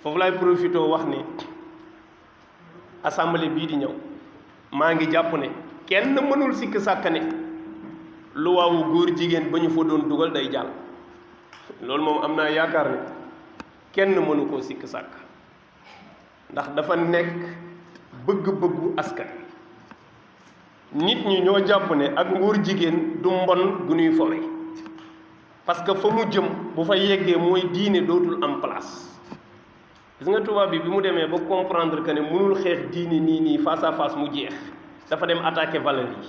foofu laay profité wax ni assemblée bii di ñëw maa ngi jàpp ne kenn mënul sikk sàkk ne lu waawu góor jigéen ba ñu fa doon dugal day jàll loolu moom am naa yaakaar ne kenn mënu koo sikk sàkk ndax dafa nekk bëgg-bëggu askan nit ñi ñoo jàpp ne ak ngóor jigéen du mbon gu ñuy fowe parce que fa mu jëm bu fa yeggee mooy diine dootul am place gis nga tubaab bi mu demee ba comprendre que ne mënul xeex diine nii face à face mu jeex dafa dem attaquer valeur yi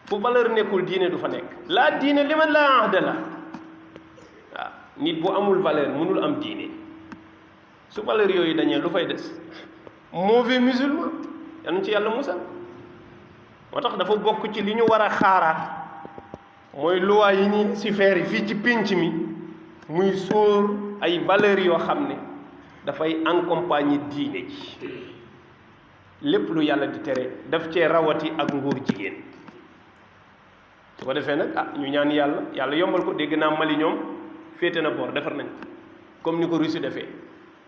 fu valeur nekkul diine du fa nekk laa diine li man laa ahda la waaw nit bu amul valeur mënul am diine su valeur yooyu dañee lu fay des mauvais musulman yal na ci yàlla musal moo tax dafa bokk ci li ñu war a xaaraat mooy loi yi ñuy si feer yi fii ci pénc mi muy sóor ay valeurs yoo xam ne dafay accompagner diine ji lépp lu yàlla di tere daf cee rawati ak ngóor jigéen su ko defee nag ñu ñaan yàlla yombal ko. dégg naa Mali ñoom féete na boor defar nañ comme ni ko Russie defee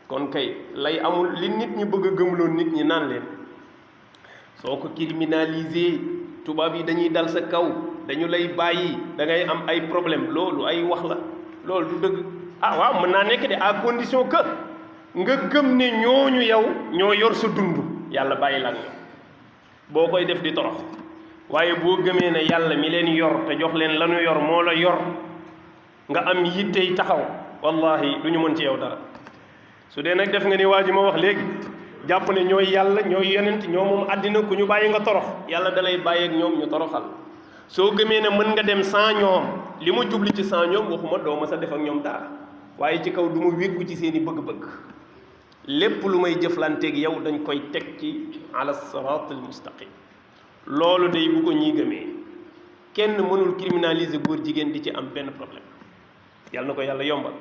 kon kay lay amul li nit ñi bëgg a gëmloon nit ñi naan leen soo ko criminalisé tubaab yi dañuy dal sa kaw dañu lay bàyyi da ngay am ay problème loolu ay wax la loolu du dëgg. waaw mën naa nekk de à condition que nga gëm ne ñooñu yow ñoo yor sa dund yàlla bàyyi la ak ñoom boo koy def di torox waaye boo gëmee ne yàlla mi leen yor te jox leen lanu yor moo la yor nga am yittey taxaw wallahi du ñu mën ci yow dara. su dee nag def nga ni waa ji ma wax léegi jàpp ne ñooy yàlla ñooy yonent ñoo moom àddina ku ñu bàyyi nga torox yàlla dalay bàyyi ak ñoom ñu toroxal. soo gëmee ne mën nga dem sans ñoom li ma jubli ci sans ñoom waxuma doo ma sa def ak ñoom dara waaye ci kaw du ma wéggu ci seeni bëgg-bëgg lépp lu may jëflanteeg yow dañ koy teg ci ala sirat al mustaqim. loolu day bu ko ñii gëmee kenn mënul criminaliser góor jigéen di ci am benn problème yàlla na ko yàlla yombal.